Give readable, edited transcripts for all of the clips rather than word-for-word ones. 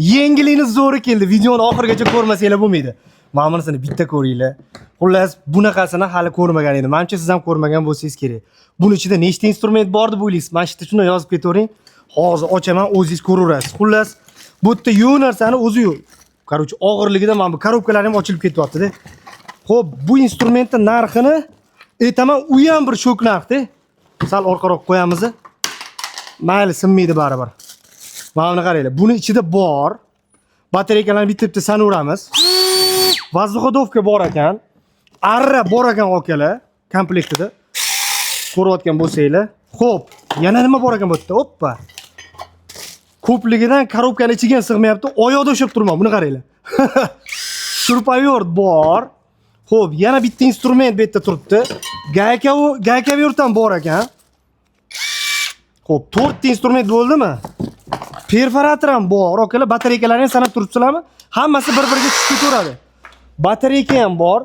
Yengilini zo'ri keldi. Videoni oxirigacha ko'rmasanglar bo'lmaydi. Mana bunisini bitta ko'ringlar. Xullas, bunaqasini hali ko'rmagan edim. Manimcha, siz ham ko'rmagan bo'lsangiz kerak. Buni ichida nechta instrument bor deb o'ylaysiz? Mana shu yerda shunday yozib ketavering. Hozir ochaman, o'zingiz ko'raverasiz. Xullas, bu yerda yo'q narsani o'zi yo'q. Короче, og'irligidan mana bu коробка lar ham ochilib ketyapti-da. Xo'p, bu instrumentni narxini aytaman, u ham bir shok narxda. Sal orqaroq qo'yamiz. Mayli, sinmaydi baribir. Mana buni qaranglar. Buni ichida bor. Batareykalarni bitta bitta sanaveramiz. Воздуходувка bor ekan. Arra bor ekan, akalar, komplektida. Ko'rayotgan bo'lsanglar. Xo'p, yana nima bor ekan bu yerda? Oppa. Ko'pligidan коробка ni ichiga ham sig'mayapti. Oyoqda ushlab turman. Buni qaranglar. Шуруповёрт bor. Xo'p, yana bitta instrument bu yerda turibdi. Гайка, гайковёрт ham bor ekan. Xo'p, to'rtta instrument bo'ldimi? Perforator ham bor. Akalar, batareykalarni ham sanab turibsizlarmi? Hammasi bir-biriga tushib ketaveradi. Batareyka ham bor.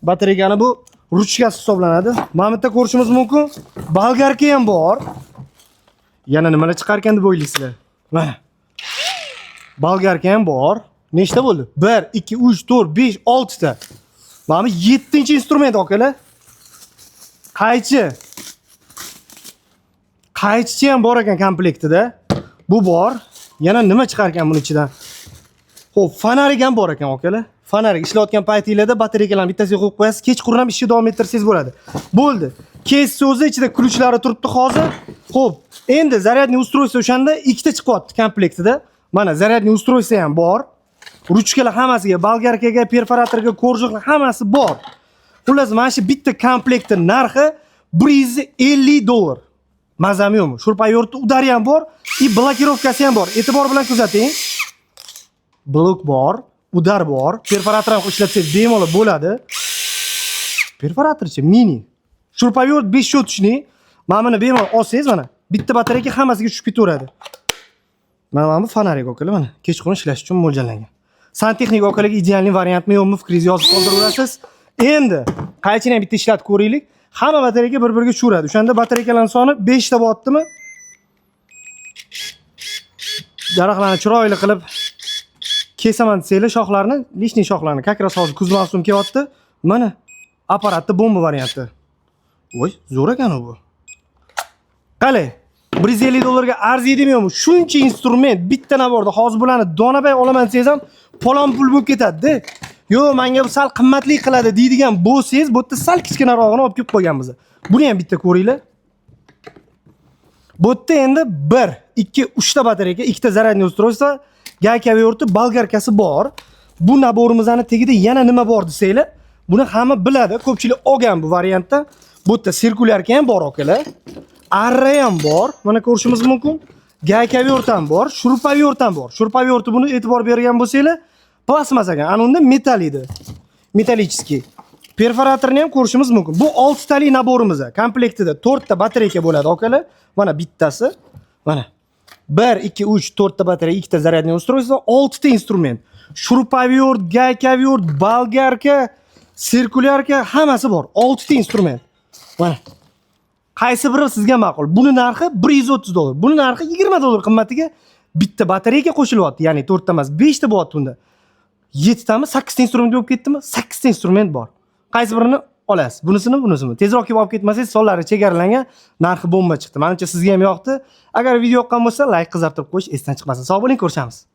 Batareykani bu ruchkasi hisoblanadi. Mana bu yerda ko'rishimiz mumkin. Болгарка ham bor. Yana nimalar chiqar ekan deb o'ylaysizlar? Mana. Болгарка ham bor. Nechta bo'ldi? 1, 2, 3, 4, 5, 6 ta. Mana bu 7-instrument, akalar. Qaychi. Qaychichi ham bor ekan komplektida. Bu bor. Yana nima chiqar ekan buni ichidan? Xo'p, фонарик ham bor ekan, akalar. Фонарик ishlayotgan paytinglarda batareykalarni bittasiga qo'yib qo'yasiz, kechqurun ham ishni davom ettirsangiz bo'ladi. Bo'ldi. Кейс o'zi ichida ключ lari turibdi hozir. Xo'p, endi зарядный устройство o'shanda ikkita chiqyapti komplektida. Mana, зарядный устройство ham bor. Ruchkalar hammasiga, болгарка ga, perforatorga, коржик lar hammasi bor. Xullas, mana shu bitta komplektni narxi 150 dollar. Mazami yo'qmi? Шуруповёрт ni удар i ham bor, и блокировка si ham bor. E'tibor bilan kuzating. Blok bor, удар bor, perforator ham ishlatsangiz bemalol bo'ladi. Perforatorchi mini. Шуруповёрт бесщёточный. Mana buni bemalol olsangiz, mana bitta batareyka hammasiga tushib ketaveradi. Mana bu фонарик, akalar, mana kechqurun ishlash uchun mo'ljallangan. Santexnik akalarga идеальный variantmi, yo'qmi, fikringizni yozib qoldiraverasiz. Endi qaychini ham bitta ishlatib ko'raylik. Hamma batareyka bir-biriga tushiradi. O'shanda batareykalarning soni 5 ta bo'lyaptimi? Daraxtlarni chiroyli qilib kesaman desanglar, shoxlarni, лишний shoxlarni, как раз hozir kuz mavsumi kelyapti. Mana apparatni bomba varianti. Voy, zo'r ekan u bu. Qalay? 150 dollarga arziydimi, yo'qmi? Shuncha instrument bitta набор da. Hozir bularni donabay olaman desangiz ham palon pul bo'lib ketadi-da. Yo'q, menga bu sal qimmatli qiladi deydigan bo'lsangiz, bu yerda sal kichkinarog'ini olib kelib qo'yganmiz. Buni ham bitta ko'ringlar. Bu yerda endi 1, 2, 3 ta batareyka, ikkita зарядный устройство, гайковёрт i, болгарка si bor. Bu набор imizni tagida yana nima bor desanglar, buni hamma biladi, ko'pchilik olgan bu variantda. Bu yerda циркулярка ham bor, akalar. Arra ham bor, mana ko'rishimiz mumkin. Гайковёрт ham bor, шуруповёрт ham bor. Шуруповёрт i, buni e'tibor bergan bo'lsanglar, plastmas ekan, ana unda metall edi. Металлический. Perforatorni ham ko'rishimiz mumkin. Bu 6 tali набор imiz. Komplektida 4 ta batareyka bo'ladi, akalar. Mana bittasi. Mana 1, 2, 3, 4 ta batareya, ikkita зарядный устройство, 6 ta instrument. Шуруповёрт, гайковёрт, болгарка, циркулярка, hammasi bor. 6 ta instrument. Mana. Qaysi biri sizga ma'qul? Buni narxi 130 dollar. Buni narxi 20 dollar qimmatiga bitta batareyka qo'shilyapti. Ya'ni 4 ta emas, 5 ta bo'lyapti unda. 7 tami, 8 ta instrument bo'lib ketdimi? 8 ta instrument bor. Qaysi birini olasiz? Bunisini, bunisimi? Tezroq kelib olib ketmasangiz, sonlari chegaralangan, narxi bomba chiqdi. Menimcha, sizga ham yoqdi. Agar video yoqqan bo'lsa, layk qizartirib qo'yish esdan chiqmasin. Sog' bo'ling, ko'rishamiz.